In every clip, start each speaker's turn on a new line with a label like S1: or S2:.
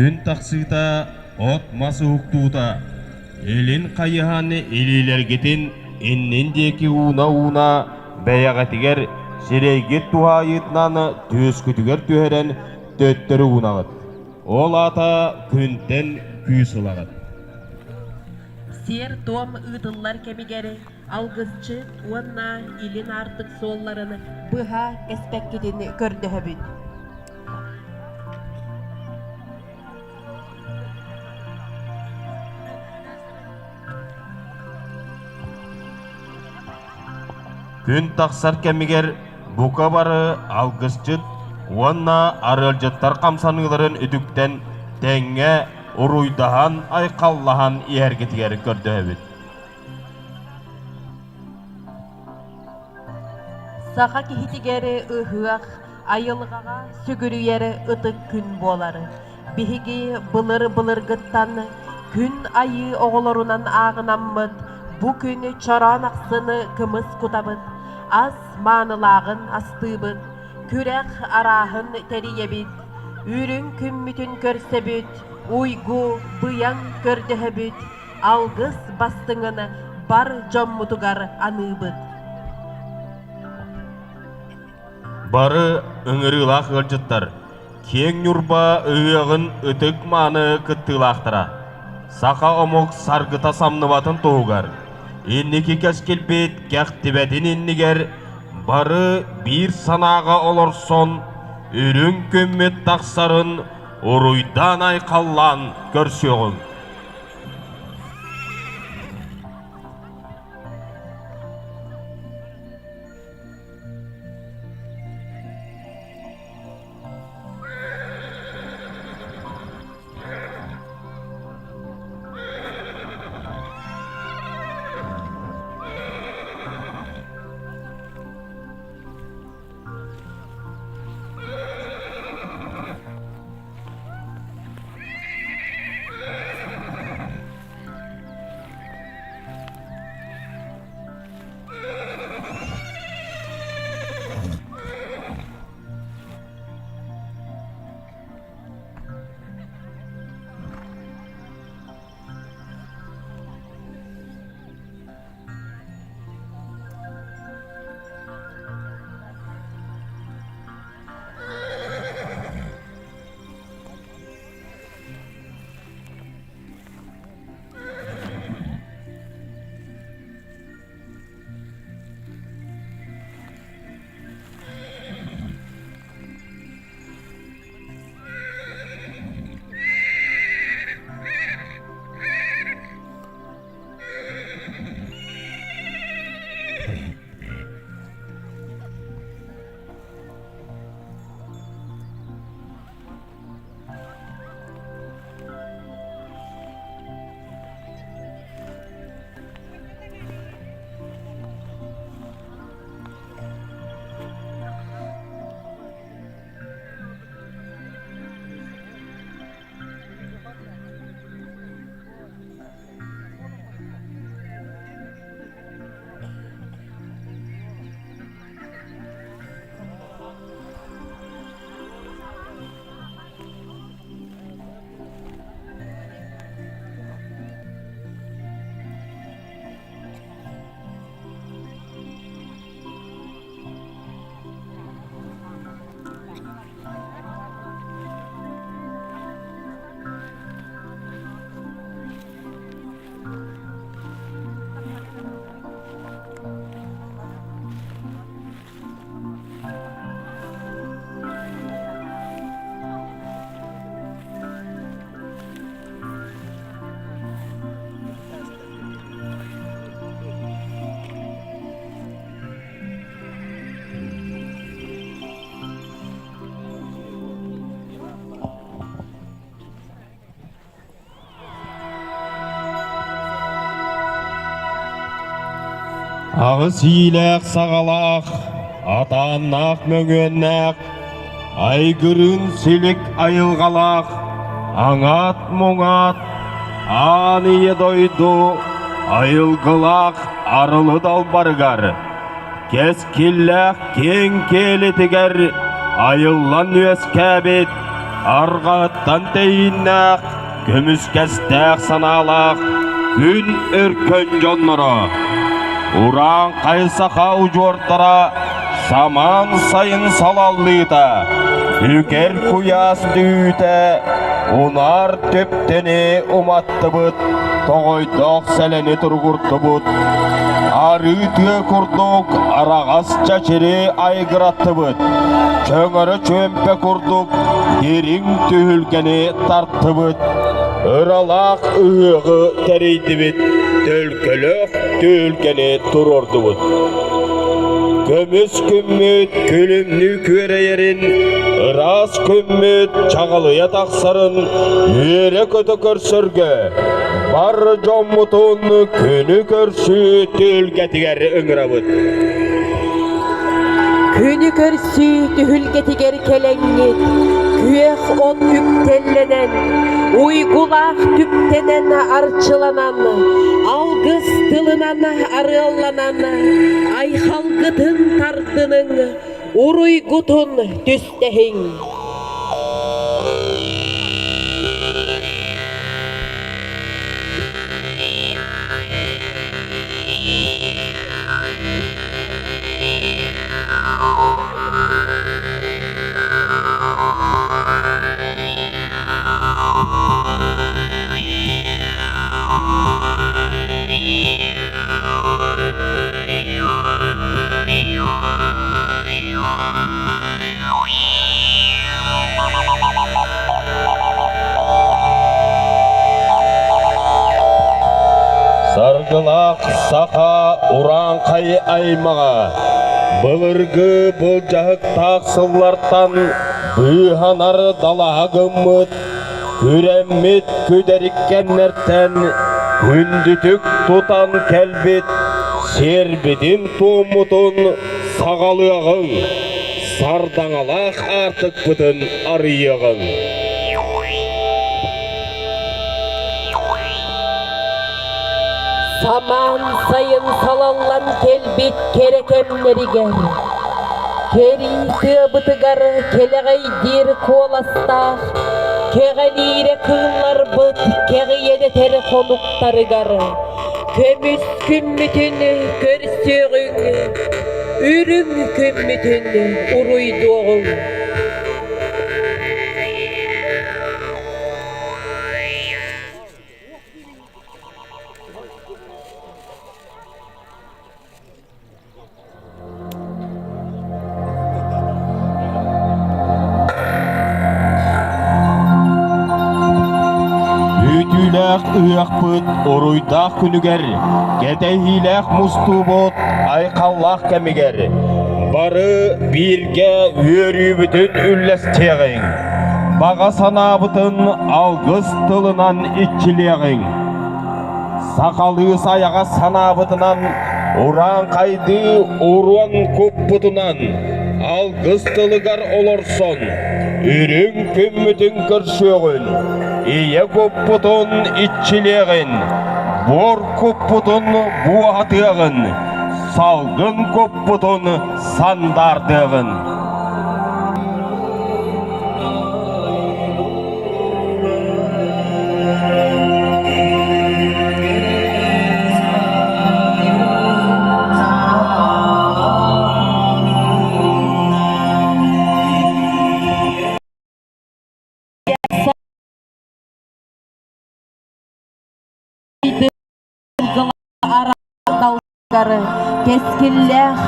S1: Күн тахсыыта от-мас уһуктуута, илин хайыһан илиилэргитин иннин диэки ууна-ууна бэйэҕитигэр сирэйгит туһаайыытынан түөскүтүгэр түһэрэн төттөрү уунаҕыт. Ол аата күнтэн күүс ылаҕыт.
S2: Сиэр-туом ыытыллар кэмигэр алгысчыт уонна илин аартык суолларын быһа кэспэккитин көрдөһөбүт.
S1: Күн тахсар кэмигэр бука бары алгысчыт уонна арыалдьыттар хамсаныыларын үтүктэн тэҥҥэ уруйдаһан-айхаллаһан иһэргитигэр көрдөһөбүт.
S2: Саха киһитигэр ыһыах, айылҕаҕа сүгүрүйэр ытык күн буолар. Биһиги былыр-былыргыттан күн айыы оҕолорунан ааҕынаммыт, бу күн чороон ахсын кымыс кутабыт, ас маанылааҕын астыыбыт, күрэх арааһын тэрийэбит, үрүҥ күммүтүн көрсөбүт, уйгу, быйаҥ көрдөһөбүт, алгыс бастыҥын бар дьоммутугар аныыбыт.
S1: Бары ыҥырыылаах ыалдьыттар, киэҥ Ньурба ыһыаҕын ытык-мааны кыттыылаахтара, саха омук саргыта самныбатын туһугар, инники кэскилбит кэхтибэтин иннигэр бары биир санааҕа олорсон, үрүҥ күммүт тахсарын уруйдаан-айхаллаан көрсүөҕүҥ. Аҕыс иилээх саҕалаах, атааннаах мөҥүөннээх, айгырыын силик айылҕалаах, аҥаат-муҥаат, аан ийэ дойду айылгылаах арылы далбарыгар, кэскиллээх киэҥ киэлитигэр айыллан үөскээбит. Арҕаһыттан тэйииннээх, көмүскэстээх санаалаах күн өркөн дьонноро, урааҥхай саха удьуордара самаан сайын салаллыыта, үкэр куйаас түүтэ унаар түптэни уматтыбыт, тоҕойдоох сэлэни туругуртубут, арыы тыа курдук араҕас чэчири айгыраттыбыт, чөҥөрө чүөмпэ курдук дириҥ түһүлгэни тартыбыт, ыралаах ыһыаҕы тэрийдибит, төлкөлөөх түһүлгэни туруордубут. Көмүс күммүт күлүмнүү күөрэйэрин, ыраас күммүт чаҕылыйа тахсарын үөрэ-көтө көрсөргө бар дьоммутун күнү көрсүү түһүлгэтигэр ыҥырабыт.
S2: Күнү көрсүү түһүлгэтигэр кэлэҥҥит, күөх от үктэллэнэн, уйгулаах түптэнэн арчыланан, алгыс тылынан арыалланан, айхалгытын тардыныҥ, уруйгутун түстэһиҥ.
S1: Саргылаах саха урааҥхай аймаҕа былыргы былдьаһыктаах сыллартан быыһанар далаһа гыммыт, күрэммит күдэриккэннэртэн күндүтүк тутан кэлбит сиэрбитин-туоммутун саҕалыаҕыҥ, сардаҥалаах аартыкпытын арыйыаҕыҥ.
S2: Самаан сайын салаллан кэлбит кэрэ кэмнэригэр, кэрии тыабытыгар кэлэҕэйдиир куоластаах кэҕэлиирэ кыылларбыт кэҕийэнэтэр хонуктарыгар көмүс күммүтүн көрсүөҕүҥ, үрүҥ күммүтүн уруйдуоҕуҥ.
S1: Күүтүүлээх ыһыахпыт уруйдаах күнүгэр, кэтэһиилээх мустуубут айхаллаах кэмигэр бары бииргэ үөрүүбүтүн үллэстиэҕиҥ, баҕа санаабытын алгыс тылынан иччилиэҕиҥ. Сахалыы сайаҕас санаабытынан, урааҥхайдыы уруон куппутунан, алгыс тылыгар олорсон, үрүҥ күммүтүн көрсүөҕүн, ийэ куппутун иччилиэҕин, буор куппутун буоһатыаҕын, салгын куппутун сандаардыаҕын.
S2: Кэскиллээх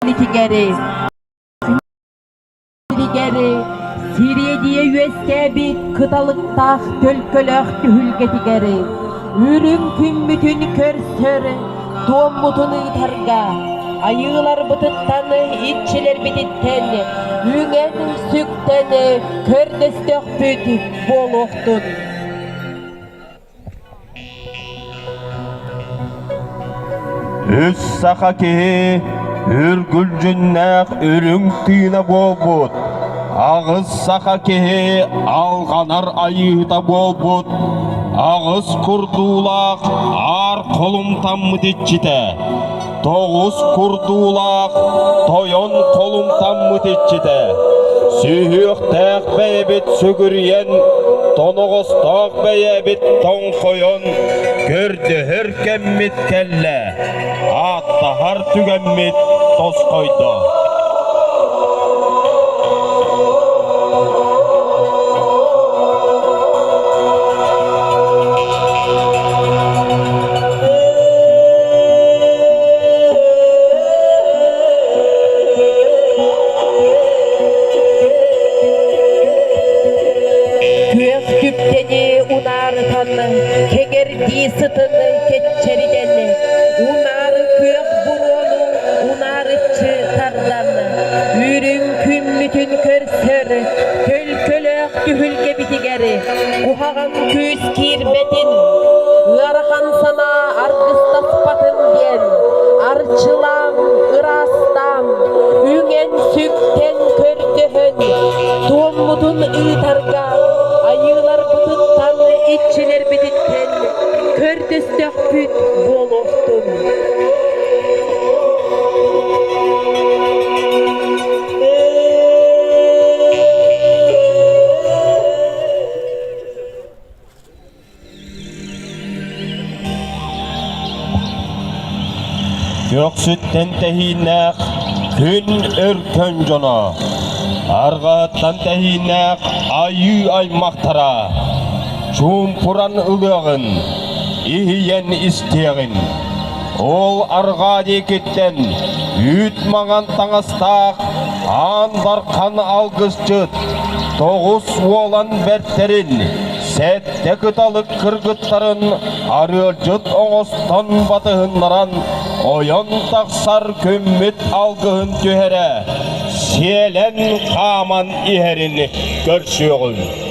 S2: сиригэр сириэдийэ үөскээбит кыталыктаах төлкөлөөх түһүлгэтигэр үрүҥ күммүтүн көрсөр туоммутун ыытарга айыыларбытыттан иччилэрбититтэн үҥэн-сүктэн көрдөстөхпүт буолуохтун.
S1: Үс саха киһи үргүлдьүннээх үрүҥ тыына буолбут, аҕыс саха киһи алҕанар айыыһыта буолбут, аҕыс курдуулаах аар холумтаммыт иччитэ, тоҕус курдуулаах тойон холумтаммыт иччитэ, Сүһүөхтээх бэйэбит сүгүрүйэн, тоноҕостоох бэйэбит тоҥхойон, көрдөһөр кэммит кэллэ, ааттаһар түгэммит тосхойдо.
S2: Күөх түптэни унаарытан, кэҥэрдии сытын кэччэритэн, унаары күөх буруону унаарыччы тардан, үрүҥ күммүтүн көрсөр, төлкөлөөх түһүлгэбитигэр куһаҕан күүс киирбэтин, ыарахан санаа аргыстаспатын диэн арчылаан, ыраастаан, үҥэн-сүктэн көрдөһөн, туоммутун ыытарга айыыларбытыттан, иччилэрбититтэн көрдөстөхпүт буолуохтун.
S1: Көхсүттэн тэһииннээх күн өркөн дьоно, арҕаһыттан тэһииннээх айыы аймахтара чуумпуран ылыаҕын, иһийэн истиэҕин. Ол арҕаа диэкиттэн үүт маҥан таҥастаах Аан Дархан алгысчыт тоҕус уолан бэртэрин сэттэ кыталык кыргыттарын арыалдьыт оҥостон батыһыннаран ойон тахсар күммүт алгыһын түһэрэ сиэлэн хааман иһэрин көрсүөҕүҥ.